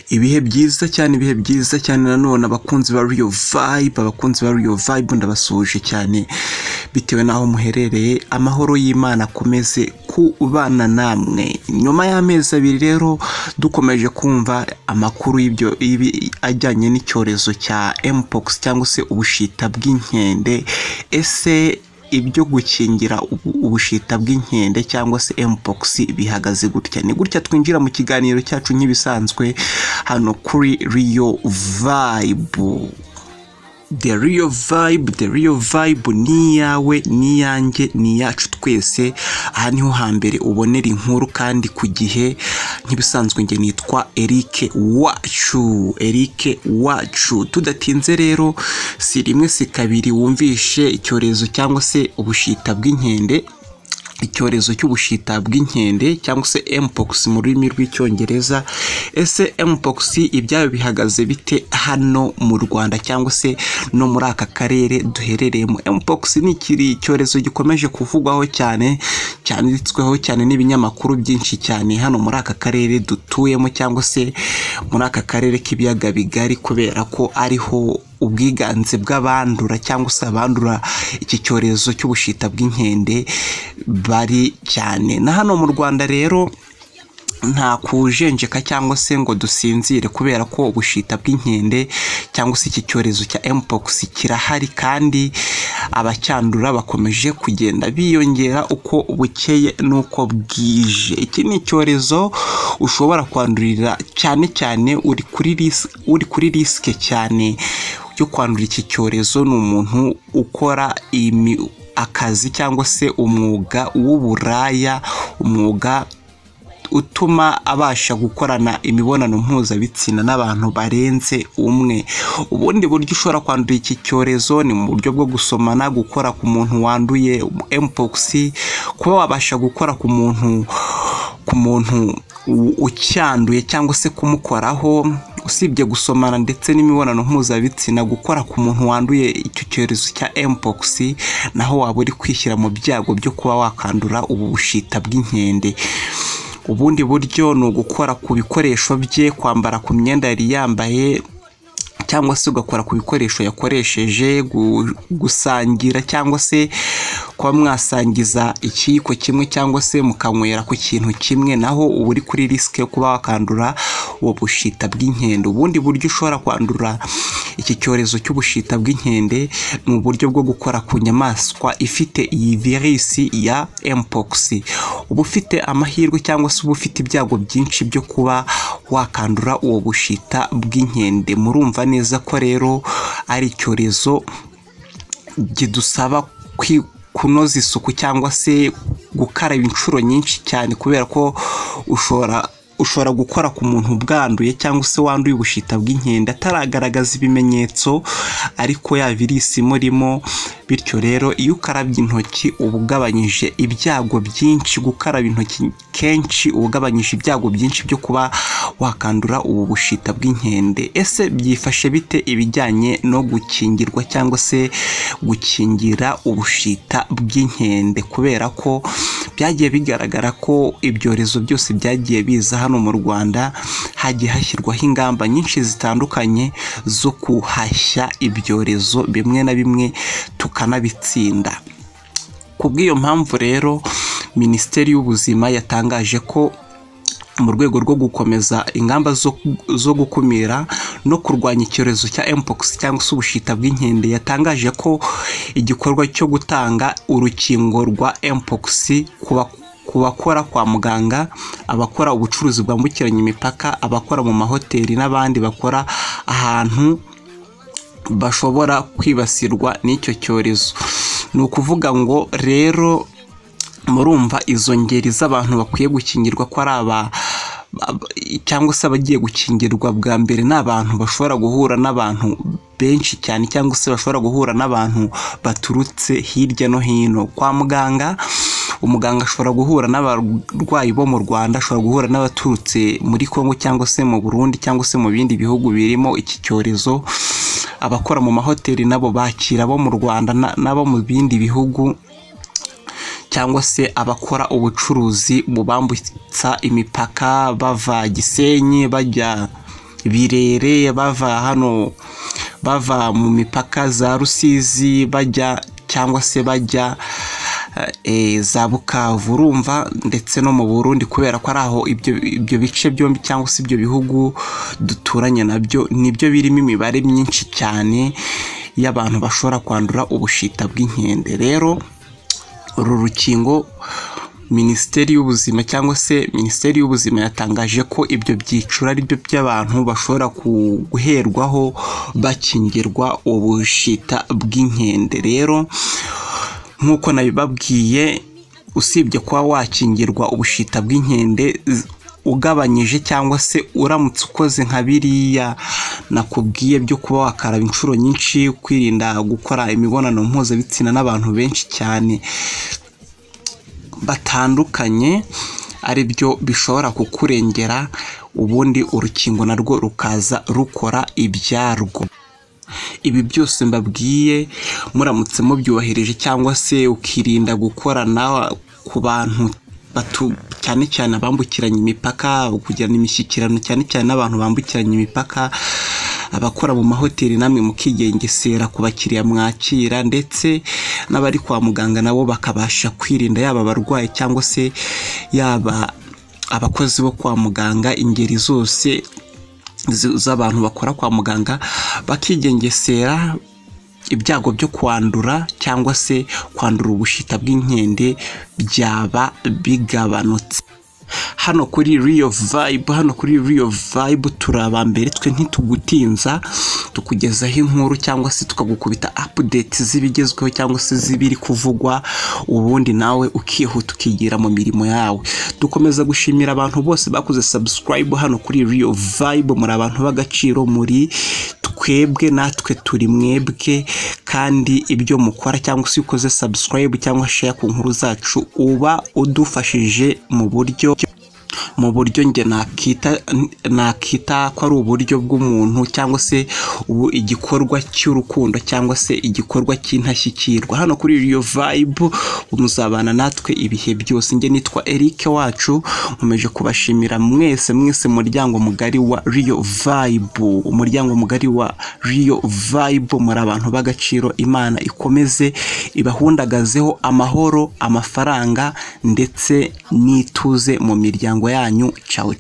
Ibihe byiza cyane, ibihe byiza cyane nanone abakunzi ba Real Vibe, abakunzi ba Real Vibe ndabasuhuje cyane bitewe n'aho muherereye, amahoro y'Imana akomeze kubana namwe. Nyuma y'amezi 2 rero dukomeje kumva amakuru y'ibyo ajyanye n'icyorezo cya Mpox cyangwa se ubushita bw'inkende. Ese ibyo gukingira ubushita bw'inkende cyangwa se Mpox bihagaze gutya? Ni gutya twinjira mu kiganiro cyacu nk'ibisanzwe hano kuri Real Vibe. The Real Vibe, The Real Vibe ni iyawe, ni iyanjye, ni iyacu twese. Aha niho hambere ubonera inkuru kandi ku gihe. Nk'ibisanzwe njye nitwa Eric Wacu, Eric Wacu. Tudatinze rero, si rimwe si kabiri wumvishe icyorezo cyangwa se ubushita bw'inkende, icyorezo cy'ubushita bw'inkende cyangwa se Mpox mu rurimi rw'Icyongereza. Ese Mpox ibyayo bihagaze bite hano mu Rwanda cyangwa se no muri aka karere duherereyemo? Mpox ni icyorezo gikomeje kuvugwaho cyane, cyanditsweho cyane n'ibinyamakuru byinshi cyane hano muri aka karere dutuyemo cyangwa se muri aka karere k'ibiyaga bigari, kubera ko ariho ubwiganze bw'abandura cyangwa se abandura iki cyorezo cy'ubushita bw'inkende bari cyane. Na hano mu Rwanda rero nta kujenjeka cyangwa se ngo dusinzire, kubera ko ubushita bw'inkende cyangwa se iki cyorezo cya Mpox kirahari kandi abacyandura bakomeje kugenda biyongera uko bukeye n'uko bwije. Iki ni icyorezo ushobora kwandurira cyane cyane uri kuri risike cyane yo kwandura iki cyorezo ni umuntu ukora akazi cyangwa se umwuga w'uburaya, umwuga utuma abasha gukorana imibonano mpuzabitsina n'abantu barenze umwe. Ubundi buryo ushobora kwandura iki cyorezo ni mu buryo bwo gusomana, gukora ku muntu wanduye Mpox, kuba wabasha gukora ku muntu ucyanduye cyangwa se kumukoraho. Usibye gusomana ndetse n'imibonano mpuzabitsina, gukora ku muntu wanduye icyo cyorezo cya Mpox naho waba uri kwishyira mu byago byo kuba wakandura ubu bushita bw'inkende. Ubundi buryo ni ugukora ku bikoresho bye, kwambara ku myenda yari yambaye cyangwa se ugakora ku bikoresho yakoresheje, gusangira cyangwa se kuba mwasangiza ikiyiko kimwe cyangwa se mukanywera ku kintu kimwe, naho uba uri kuri risike yo kuba wakandura uwo bushita bw'inkende. Ubundi buryo ushobora kwandura iki cyorezo cy'ubushita bw'inkende ni uburyo bwo gukora ku nyamaswa ifite iyi virisi ya Mpox. Uba ufite amahirwe cyangwa se uba ufite ibyago byinshi byo kuba wakandura uwo bushita bw'inkende. Murumva neza ko rero ari icyorezo kidusaba kunoza isuku cyangwa se gukaraba inshuro nyinshi cyane, kubera ko ushobora gukora ku muntu bwanduye cyangwa se wanduye ubushita bw'inkende ataragaragaza ibimenyetso, ariko ya virisi imurimo. Bityo rero iyo ukarabye intoki uba ugabanyije ibyago byinshi, gukaraba intoki kenshi uba ugabanyije ibyago byinshi byo kuba wakandura ubu bushita bw'inkende. Ese byifashe bite ibijyanye no gukingirwa cyangwa se gukingira ubushita bw'inkende? Kubera ko byagiye bigaragara ko ibyorezo byose byagiye biza hano mu Rwanda, hagiye hashyirwaho ingamba nyinshi zitandukanye zo kuhashya ibyorezo bimwe na bimwe tukanabitsinda. Ku bw'iyo mpamvu rero Minisiteri y'Ubuzima yatangaje ko mu rwego rwo gukomeza ingamba zo gukumira no kurwanya icyorezo cya Mpox cyangwa se ubushita bw'inkende, yatangaje ko igikorwa cyo gutanga urukingo rwa Mpox ku bakora kwa muganga, abakora ubucuruzi bwambukiranya imipaka, abakora mu mahoteli n'abandi bakora ahantu bashobora kwibasirwa n'icyo cyorezo. Ni ukuvuga ngo rero murumva izo ngeri z'abantu bakwiye gukingirwa ko ari aba cyangwa se abagiye gukingirwa bwa mbere ni abantu bashobora guhura n'abantu benshi cyane cyangwa se bashobora guhura n'abantu baturutse hirya no hino. Kwa muganga, umuganga ashobora guhura n'abarwayi bo mu Rwanda, ashobora guhura n'abaturutse muri Kongo cyangwa se mu Burundi cyangwa se mu bindi bihugu birimo iki cyorezo. Abakora mu mahoteli nabo bakira abo mu Rwanda n'abo mu bindi bihugu, cyangwa se abakora ubucuruzi bubambutsa imipaka bava Gisenyi bajya Birere, bava hano bava mu mipaka za Rusizi bajya cyangwa se bajya za Bukavu, urumva, ndetse no mu Burundi, kubera ko ari aho ibyo bice byombi cyangwa se ibyo bihugu duturanye nabyo nibyo birimo imibare myinshi cyane y'abantu bashobora kwandura ubushita bw'inkende. Rero uru rukingo Minisiteri y'Ubuzima cyangwa se Minisiteri y'Ubuzima yatangaje ko ibyo byiciro ari byo by'abantu bashobora guherwaho bakingirwa ubushita bw'inkende. Rero nk'uko nabibabwiye, usibye kuba wakingirwa ubushita bw'inkende ugabanyije cyangwa se uramutse ukoze nka biriya nakubwiye byo kuba wakaraba inshuro nyinshi, kwirinda gukora imibonano mpuzabitsina n'abantu benshi cyane batandukanye, ari byo bishobora kukurengera, ubundi urukingo narwo rukaza rukora ibyarwo. Ibi byose mbabwiye muramutse mubyubahirije cyangwa se ukirinda gukorana ku bantu cyane cyane abambukiranya imipaka, kugirana imishyikirano cyane cyane n'abantu bambukiranya imipaka, abakora mu mahoteli namwe mukigengesera ku bakiriya mwakira, ndetse n'abari kwa muganga nabo bakabasha kwirinda, yaba abarwayi cyangwa se yaba abakozi bo kwa muganga, ingeri zose z'abantu bakora kwa muganga bakigengesera ibyago byo kwandura cyangwa se kwandura ubushita bw'inkende byaba bigabanutse. Hano kuri Real Vibe, hano kuri Real Vibe turi abambere, twe ntitugutinza, tukugezaho inkuru cyangwa se tukagukubita update z'ibigezweho cyangwa se z'ibiri kuvugwa, ubundi nawe ukihuta ukigira mu mirimo yawe. Dukomeza gushimira abantu bose bakoze subscribe hano kuri Real Vibe, muri abantu b'agaciro, muri twebwe natwe turi mwebwe, kandi ibyo mukora cyangwa se ukoze subscribe cyangwa share ku nkuru zacu uba udufashije mu buryo nge nakita ko ari uburyo bw'umuntu cyangwa se ubu igikorwa cy'urukundo cyangwa se igikorwa cy'intashyikirwa. Hano kuri Real Vibe muzabana natwe ibihe byose. Nge nitwa Eric wacu, nkomeje kubashimira mwese mwese umuryango mugari wa Real Vibe, umuryango mugari wa Real Vibe, muri abantu b'agaciro. Imana ikomeze ibahundagazeho amahoro, amafaranga ndetse n'ituze mu miryango yanyu. Ciao.